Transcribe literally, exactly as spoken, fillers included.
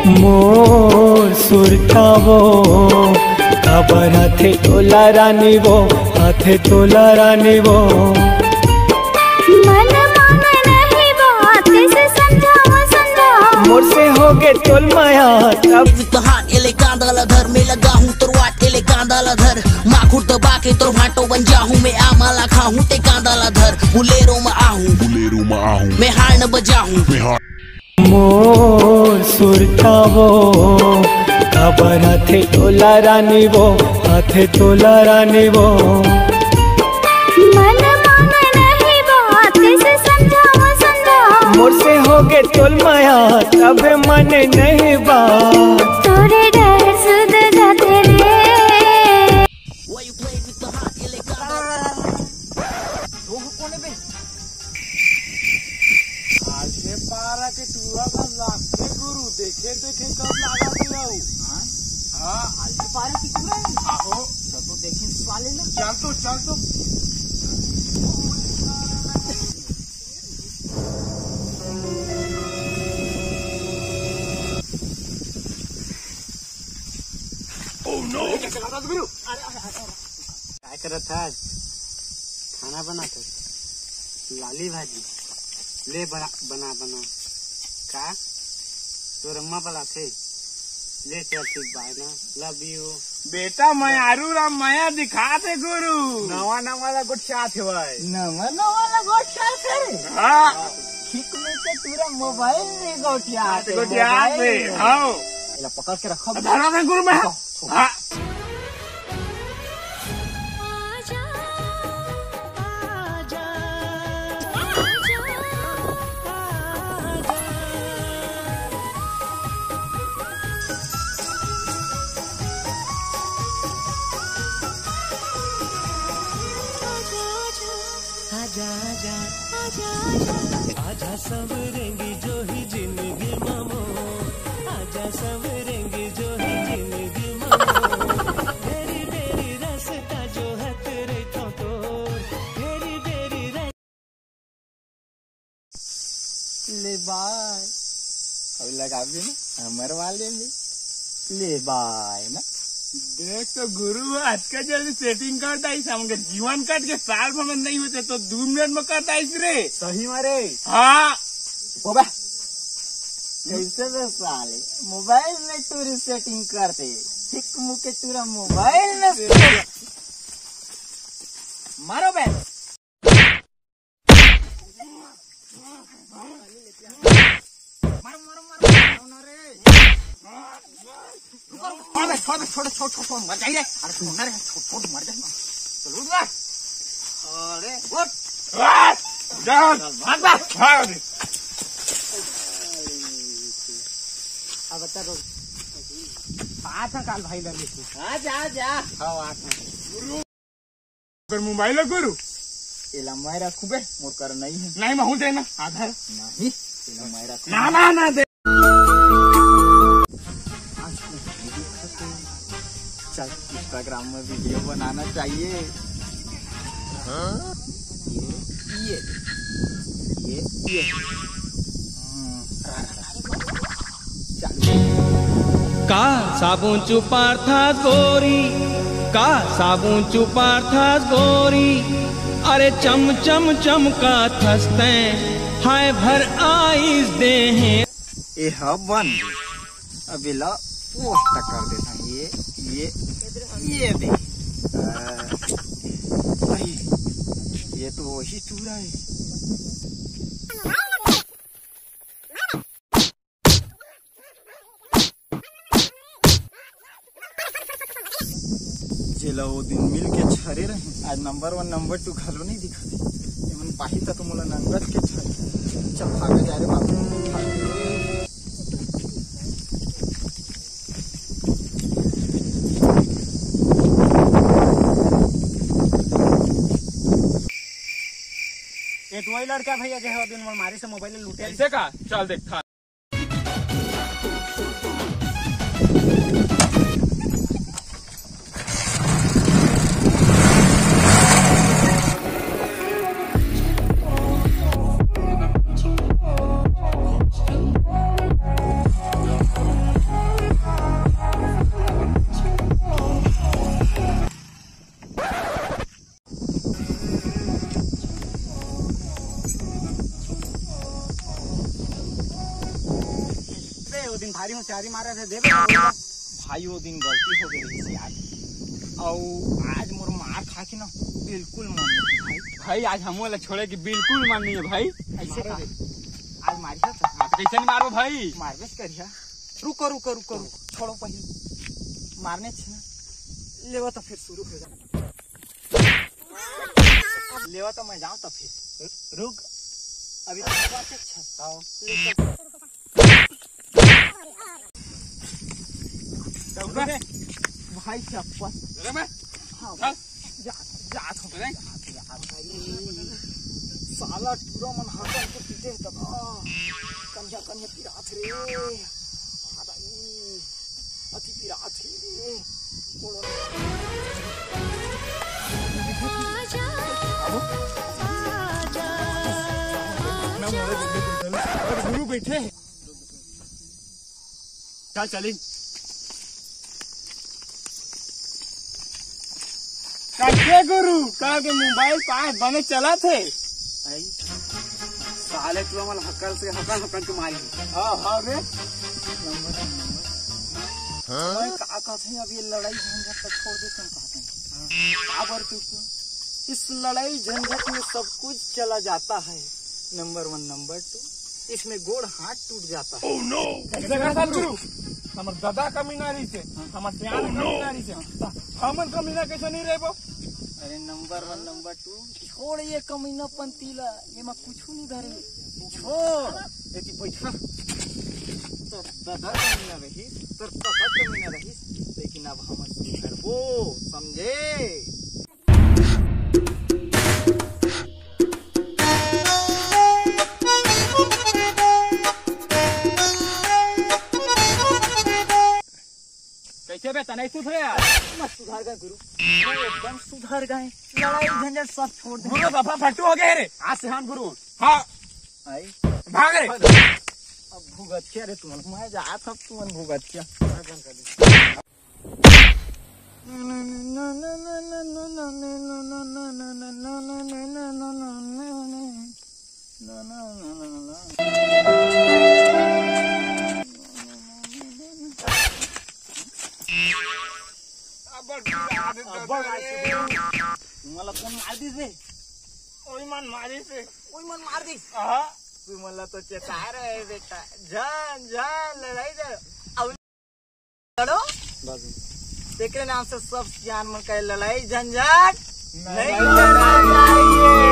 मोर सुरता वो, काबर हाथे तोला रानी वो, हाथे तोला रानी वो। मन माने नहीं बात, इसे समझाओ, समझाओ। मोर से होगे तोल माया, तब तो हाथ एले कांदा ला धर, मैं लगा हूँ तोर वाट एले कांदा ला धर। माखुर दबा के तोर भाटो बन जाहूँ, मैं आमा ला खाहूँ ते कांदा ला धर। बुलेरो में आहूँ, बुलेरो में आहूँ। मैं हार्न बजाहूँ, मैं हार्न। मोर सुरता वो, काबर हाथे तोला रानी वो, हाथे तोला रानी वो। मन माने नहीं बात, इसे समझाओ, समझाओ। मोर से होगे तोल माया, तबे माने नहीं बात। तोरे डर सुध जाथे रे। आज के पारा के टूरा का लागथे गुरु, देखे देखे कब लागा के आऊ। हाँ? हाँ। आज के पारा के टूरा है? आहो। चल तो देखे, सुआ ले ना। चल तो, चल तो। Oh no! काय करत हस? खाना बनात हस? लाली भाजी ले बना, बना, बना। का? तोर अम्मा बलाथे? ले चल, ठीक बाय ना, love you। बेटा, मैं आरू राम माया दिखा दे गुरु। नवा नवा ला गोठियात हे भाई। नवा नवा ला गोठियात हे रे। हाँ। ठीक में तो पूरा मोबाइल में गोठियात हे, गोठियात हे, हाँ। एला पकड़ के रखो। धरा दे गुरु मैं। हाँ। ले बाय। अब लगाबे ना हमर वाले में। ले बाय ना। देख तो गुरु, अतका जल्दी सेटिंग कर दाइस, हमके जीवन कट के साल भर में नहीं होते तो दू मिनट में कर दाइस रे। सही में रे। हाँ। ओबे, कैसे बे साले मोबाइल में टूरी सेटिंग करते, ठीक मुके टूरा मोबाइल में। मारो बे। मारो, मारो, मारो, मारो ना रे। रुको, रुको। छोड़ दे, छोड़ दे, छोड़ दे, छोड़, छोड़, छोड़, मर जाई रे। अरे छोड़ ना रे, छोड़, छोड़, मर जाई ना। चल उठ ना। अरे उठ। चल। चल, भाग, भाग। भाग अभी। अब बता दो। पाँच साल भाई लगे। हाँ, जा, जा। हाँ, आठ। कर मोबाइल गुरु। एला मैं रखूबे, मोर कर नहीं है। नहीं, महू देना, आधार। नहीं, एला मैं रखूबे। ना, ना, ना दे। आज को video खत्म। चल, Instagram में video बनाना चाहिए। हाँ? ये, ये, ये, ये। हम्म, चालू। का साबुन चुपारथस गोरी, का साबुन चुपारथस गोरी, अरे चम चम चमकाथस तैं, हाय भर आइस देहे। ए ह बंद। अब एला post कर देता हूँ। ये, ये, ये दे। अ, वही, ये तो वही टूरा है। जेला वो दिन मिल के छरे रहे, आज number one, number two घलो नहीं दिखत हे। एमन पाही त तो मोला नंगत के छरे। चल भागा जा रे बाबू, भाग रे। ये तो वही लड़का भैया जो है वो दिन मोर मारी से मोबाइल लूटे। ऐसे का? चल देख था। वो दिन भारी होशियारी मारे रहे, देख। भाई, वो दिन गलती हो गई रहिस यार, अउ आज मोर मार खा के ना बिल्कुल मन नहीं भाई। भाई, आज हमो ला छोड़े के बिल्कुल मन नहीं है भाई। ऐसे मारो का? रे। आज मारिया तो हाँ, तो कैसे नहीं मारो भाई? मारबे करिया। रुको, रुको, रुको, रुको, छोड़ो पहले। मारने छे ना, लेवा तो फिर शुरू हो जा। लेवा तो मैं जाऊँ तो फिर। रुक, अभी तो बात अच्छा। आओ। अरे भाई चप्पल। अरे मैं हाँ, चल। जा, जा, तो अरे। जा, जा, भाई। साला टूरा मन हाथन के पीटे हे तब। कन्या, कन्या पिरात रे। आ भाई, अति पिरात हे। बोलो ना। आजा, आजा, मैं मोरे आजा। जल्दी, जल्दी। और गुरु बैठे हैं। चल चली। कैसे गुरु? काल के मोबाइल पाए बने चलत हे। आई। साले तू हमन हकल से हकल हकल के मारी। हाँ, हाँ बे। Number, number. हाँ? मैं का कहत हूँ, अब ये लड़ाई झंझट तो छोड़ दे, तुम कहते हैं। हाँ। काबर तू, तू? इस लड़ाई झंझट में सब कुछ चला जाता है। नंबर वन, नंबर टू, इसमें गोड़ हाथ टूट जाता है। Oh no! ऐसे कैसा गुरु? हमर दादा कमीना रहिसे, हमर सियान कमीना रहिसे, हमन कमीना कैसे नहीं रहबो? अरे नंबर वन, नंबर टू, छोड़ ये कमीना पंती ला, ये मा कुछ नहीं धरे। छोड़, एती बैठा। तो दादा कमीना रही, तो दादा कमीना रही, लेकिन अब हम सुधरबो, समझे? कैसे बे, तनई सुधरे यार? मैं सुधर गए गुरु, मैं एकदम सुधर गए। लड़ाई झंझट सब छोड़ दे। गुरु बाबा फट्टू हो गए रे। आज से हम गुरु। हाँ। आई। भाग रे। अब भुगत क्या रे तुमन? मैं जात हूँ, तुमन भुगत क्या? अब्बड़ गिरा दे दादा रे। तुमला कौन मार दिस रे? ओई मन मारिस रे। ओई मन मार दिस। हाँ। तुमला तो चेता रहे बेटा, जान जान लड़ाई दे। अब लड़ो। तेकरे नाम से सब सियान मन कहे लड़ाई झंझट नहीं करना चाहिए।